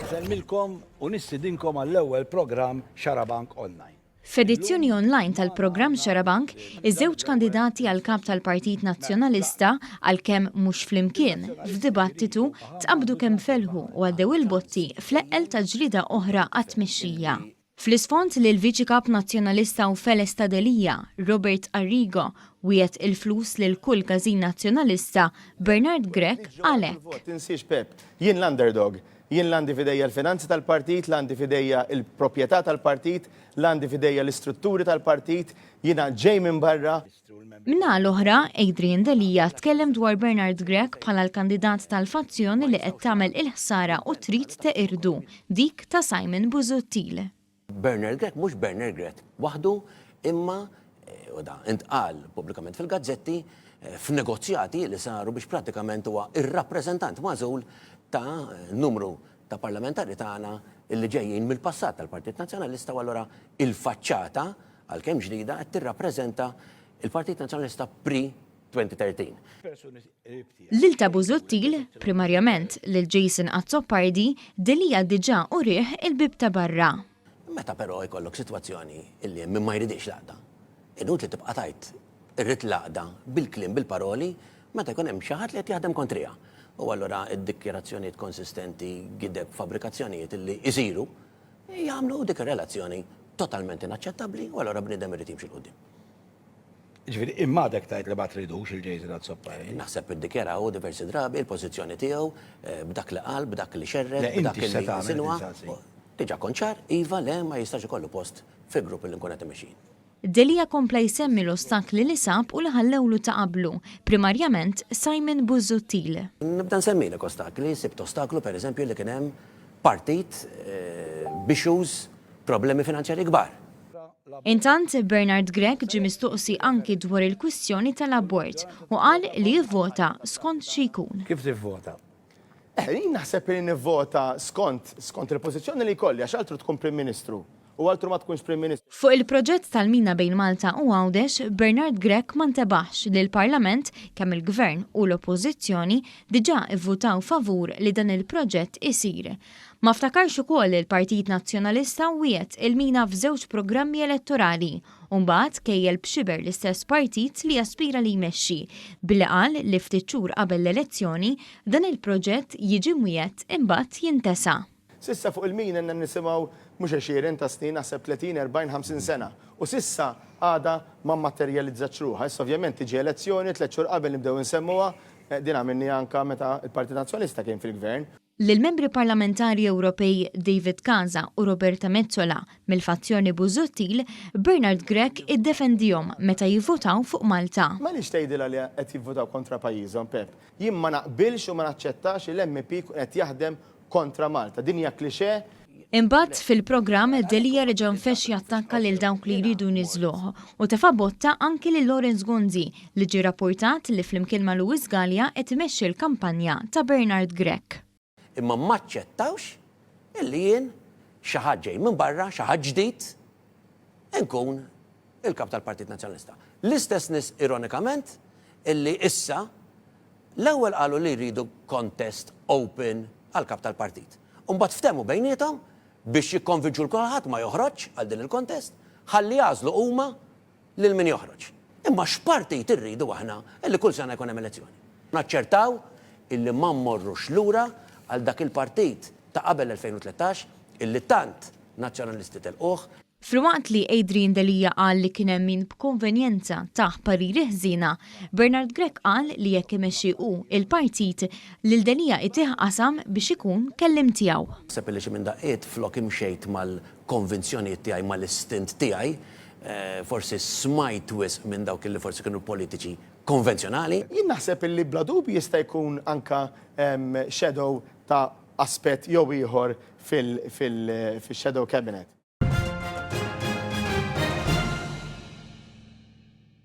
Insellmilkom u nistidinkom għall-ewwel programm Xarabank Online. F'edizzjoni online tal-programm Xarabank, iż-żewġ kandidati għal Kap tal-Partit Nazzjonalista, għalkemm mhux flimkien, f'dibattitu, tqabdu kemm felħu u għaddew il-botti fl-eqqel ta' ġlieda oħra għat-tmexxija. Fl-isfond li l-Viċi Kap Nazzjonalista u feles ta' Delia, Robert Arrigo, wiegħed il-flus lil kull każin Nazzjonalista, Bernard Grech qal hekk. Tinsiex Pep, jien l-underdog. Jien la għandi f'idejja l-finanzi tal-partit, la għandi f'idejja l-proprjetà tal-partit, la għandi f'idejja l-istrutturi tal-partit, jiena ġej minn barra. Min-naħa l-oħra, Adrian Delia tkellem dwar Bernard Grech bħala l-kandidat tal-fazzjoni li qed tagħmel il-ħsara u trid teqirdu, dik ta' Simon Busuttil. Bernard Grech mhux Bernard Grech waħdu imma, u da intqal pubblikament fil-gazzetti, f'negozjati li saru biex prattikament huwa r-rappreżentant magħżul ta' numru ta' parlamentari tagħna li ġejjin mill-passat tal-Partit Nazzjonalista u allura il-faċċata, għalkemm ġdida, qed tirrappreżenta l-Partit Nazzjonalista pre-2013. Lil ta' Busuttil, primarjament lil Jason Azzopardi, Delia diġà urieh il-bieb ta' barra. Meta però jkollok sitwazzjoni illi hemm min ma jridhiex l-għaqda, inutli tibqa' tgħid irrid l-għaqda bil-kliem, bil-paroli, meta jkun hemm xi ħadd li qed jaħdem kontriha. U allura d-dikjarazzjonijiet konsistenti, gideb, fabbrikazzjonijiet illi jsiru, jagħmlu dik ir-relazzjoni totalment inaċċettabbli u allura bniedem irid jimxi 'l quddiem. Jiġifieri imma għadek tgħid li ma tridux il Jason Azzopardi? Naħseb iddikjara hu diversi drabi l-pożizzjoni tiegħu b'dak li qal, b'dak li xerred, b'dak li insinwa. Diġà kont ċar, iva, le, ma jistax ikollu post fil-grupp li nkun qed immexxi jien. Delia kompla jsemmi l-ostakli li sab u li ħallewlu ta' qablu, primarjament Simon Busuttil. Nibda nsemmilek ostakli, sibt ostaklu pereżempju li kien hemm partit b'issues, problemi finanzjarji kbar. Intant, Bernard Grech ġie mistoqsi anki dwar il-kwistjoni tal-abort u qal li jivvota skont xi jkun. Kif tivvota? Eh, jien naħseb li nivvota skont skont il-pożizzjoni li jkolli għax altru tkun Prim Ministru u altru ma tkunx Prim Ministru. Fuq il-proġett tal-mina bejn Malta u Għawdex, Bernard Grech ma ntebaħx li l-Parlament, kemm il-Gvern u l-Oppożizzjoni, diġà ivvutaw favur li dan il-proġett isir. Ma ftakarx ukoll li l-Partit Nazzjonalista wiegħed il-mina f'żewġ programmi elettorali u mbagħad kejjel b'xiber l-istess partit li jaspira li jmexxi, billi qal li ftit xhur qabel l-elezzjoni dan il-proġett jiġi mwiegħed imbagħad jintesa. S'issa fuq il-mina ilna nisimgħu mhux għexieren ta' snin, naħseb 30, 40, 50 sena. U s'issa għadha ma mmaterjalizzatx ruħha. Issa ovvjament tiġi elezzjoni, tlett xhur qabel nibdew insemmuha, din għamilniha anke meta l-Partit Nazzjonalista kien fil-Gvern. Lill-Membri Parlamentari Ewropej David Casa u Roberta Metsola mill-fazzjoni Busuttil, Bernard Grech iddefendihom meta jivvutaw fuq Malta. M'għaliex tgħidilha li qed jivvutaw kontra pajjiżhom, Pep? Jien ma naqbilx u ma naċċettax li l-MEP jkun qed jaħdem kontra Malta. Din hija cliché. Imbagħad fil-programm Delia reġa' nfexx jattakka lil dawk li jridu jniżżluh u tefa' botta anki lil Lawrence Gonzi li ġie rappurtat li flimkien ma' Louis Galea qed imexxi l-kampanja ta' Bernard Grech. Imma m'aċċettawx illi jien, xi ħadd ġej minn barra, xi ħadd ġdid, inkun il-Kap tal-Partit Nazzjonalista. L-istess nies ironikament illi issa l-ewwel qalu li jridu contest open għall-Kap tal-Partit. U mbagħad ftehmu bejniethom biex jikkonvinċu 'l kulħadd ma joħroġx għal din il-contest ħalli jagħżlu huma lil min joħroġ. Imma x'partit irridu aħna illi kull sena jkun hemm elezzjoni? Naċċertaw illi ma mmorrux lura għal dak il-partit ta' qabel 2013 illi tant Nazzjonalisti telquh. Filwaqt li Adrian Delia qal li kien hemm min b'konvenjenza tah pariri ħżiena, Bernard Grech qal li jekk imexxi hu il-partit, lil Delia itih qasam biex ikun kelliem tiegħu. Naħseb illi xi minn daqqiet flok imxejt mal-konvinzjonijiet tiegħi, mal-istint tiegħi, forsi smajt wisq minn dawk illi forsi kienu politiċi konvenzjonali. Jien naħseb illi bla dubju jista' jkun anke shadow ta' aspett jew ieħor fil-shadow cabinet.